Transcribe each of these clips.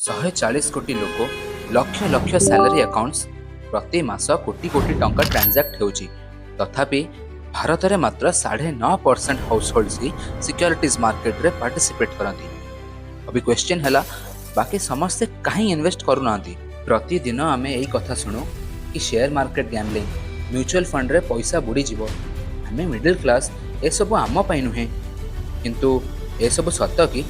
140 କୋଟି ଲୋକ, lakh lakh salary accounts, ପ୍ରତି ମାସ କୋଟି କୋଟି ଟଙ୍କା ଟ୍ରାଞ୍ଜାକ୍ଟ ହେଉଛି। ତଥାପି ଭାରତରେ ମାତ୍ର 9.5% ହାଉସ୍ ହୋଲ୍ଡସ୍ ହିଁ ସିକ୍ୟୁରିଟିଜ୍ ମାର୍କେଟରେ ପାର୍ଟିସିପେଟ୍ କରନ୍ତି। ଅବି କ୍ୱେଶ୍ଚିନ୍ ହେଲା, ବାକି ସମସ୍ତେ କାହିଁ ଇନଭେଷ୍ଟ କରୁନାହାନ୍ତି? ପ୍ରତିଦିନ ଆମେ ଏଇ କଥା ଶୁଣୁ କି ସେୟାର ମାର୍କେଟ ଗ୍ୟାମ୍ବଲିଂ, ମ୍ୟୁଚୁଆଲ ଫଣ୍ଡରେ ପଇସା ବୁଡ଼ିଯିବ, ଆମେ ମିଡିଲ୍ କ୍ଲାସ୍, ଏସବୁ ଆମ ପାଇଁ ନୁହେଁ। କିନ୍ତୁ ଏସବୁ ସତ କି?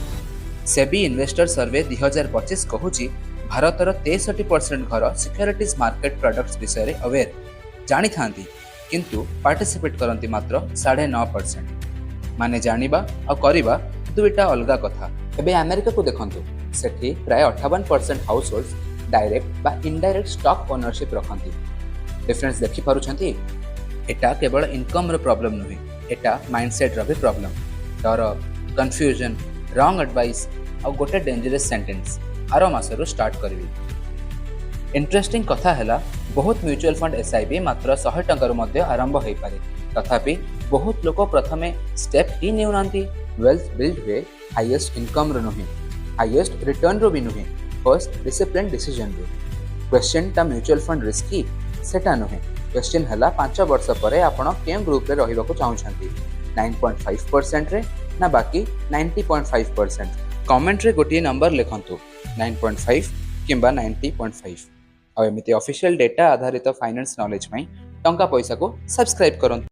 ସେବି ଇନଭେଷ୍ଟର ସର୍ଭେ 2025 କହୁଛି, ଭାରତର 63% ଘର ସିକ୍ୟୁରିଟିଜ୍ ମାର୍କେଟ ପ୍ରଡକ୍ଟସ୍ ବିଷୟରେ ଆୱେର୍, ଜାଣିଥାନ୍ତି, କିନ୍ତୁ ପାର୍ଟିସିପେଟ୍ କରନ୍ତି ମାତ୍ର 9.5%। ମାନେ ଜାଣିବା ଆଉ କରିବା ଦୁଇଟା ଅଲଗା କଥା। ଏବେ ଆମେରିକାକୁ ଦେଖନ୍ତୁ। ସେଠି ପ୍ରାୟ 58% ହାଉସ୍ ହୋଲ୍ଡସ୍ ଡାଇରେକ୍ଟ ବା ଇନଡାଇରେକ୍ଟ ଷ୍ଟକ୍ ଓନରସିପ୍ ରଖନ୍ତି। ଡିଫରେନ୍ସ ଦେଖିପାରୁଛନ୍ତି? ଏଟା କେବଳ ଇନକମ୍ର ପ୍ରୋବ୍ଲେମ୍ ନୁହେଁ, ଏଟା ମାଇଣ୍ଡସେଟ୍ର ବି ପ୍ରୋବ୍ଲେମ୍। ଡର, କନଫ୍ୟୁଜନ୍, ରଙ୍ଗ ଆଡଭାଇସ୍ ଆଉ ଗୋଟେ ଡେଞ୍ଜରସ୍ ସେଣ୍ଟେନ୍ସ, "ଆର ମାସରୁ ଷ୍ଟାର୍ଟ କରିବି"। ଇଣ୍ଟରେଷ୍ଟିଂ କଥା ହେଲା, ବହୁତ ମ୍ୟୁଚୁଆଲ ଫଣ୍ଡ ଏସ୍ଆଇପି ମାତ୍ର 100 ଟଙ୍କାରୁ ମଧ୍ୟ ଆରମ୍ଭ ହୋଇପାରେ। ତଥାପି ବହୁତ ଲୋକ ପ୍ରଥମେ ଷ୍ଟେପ୍ ହିଁ ନେଉନାହାନ୍ତି। ୱେଲ୍ଥ ବିଲ୍ଡ ହୁଏ ହାଇଏଷ୍ଟ ଇନକମ୍ରୁ ନୁହେଁ, ହାଇଏଷ୍ଟ ରିଟର୍ଣ୍ଣରୁ ବି ନୁହେଁ, ଫର୍ଷ୍ଟ ଡିସିପ୍ଲିନ୍ ଡିସିଜନରୁ। କ୍ୱେଶ୍ଚିନ୍ଟା ମ୍ୟୁଚୁଆଲ ଫଣ୍ଡ ରିସ୍କି, ସେଟା ନୁହେଁ। କ୍ୱେଶ୍ଚିନ୍ ହେଲା, 5 ବର୍ଷ ପରେ ଆପଣ କେଉଁ ଗ୍ରୁପରେ ରହିବାକୁ ଚାହୁଁଛନ୍ତି, 9.5%ରେ ନା ବାକି 90.5%? କମେଣ୍ଟରେ ଗୋଟିଏ ନମ୍ବର ଲେଖନ୍ତୁ, 9.5 କିମ୍ବା 90.5। ଆଉ ଏମିତି ଅଫିସିଆଲ ଡେଟା ଆଧାରିତ ଫାଇନାନ୍ସ ନଲେଜ ପାଇଁ ଟଙ୍କା ପଇସାକୁ ସବସ୍କ୍ରାଇବ୍ କରନ୍ତୁ।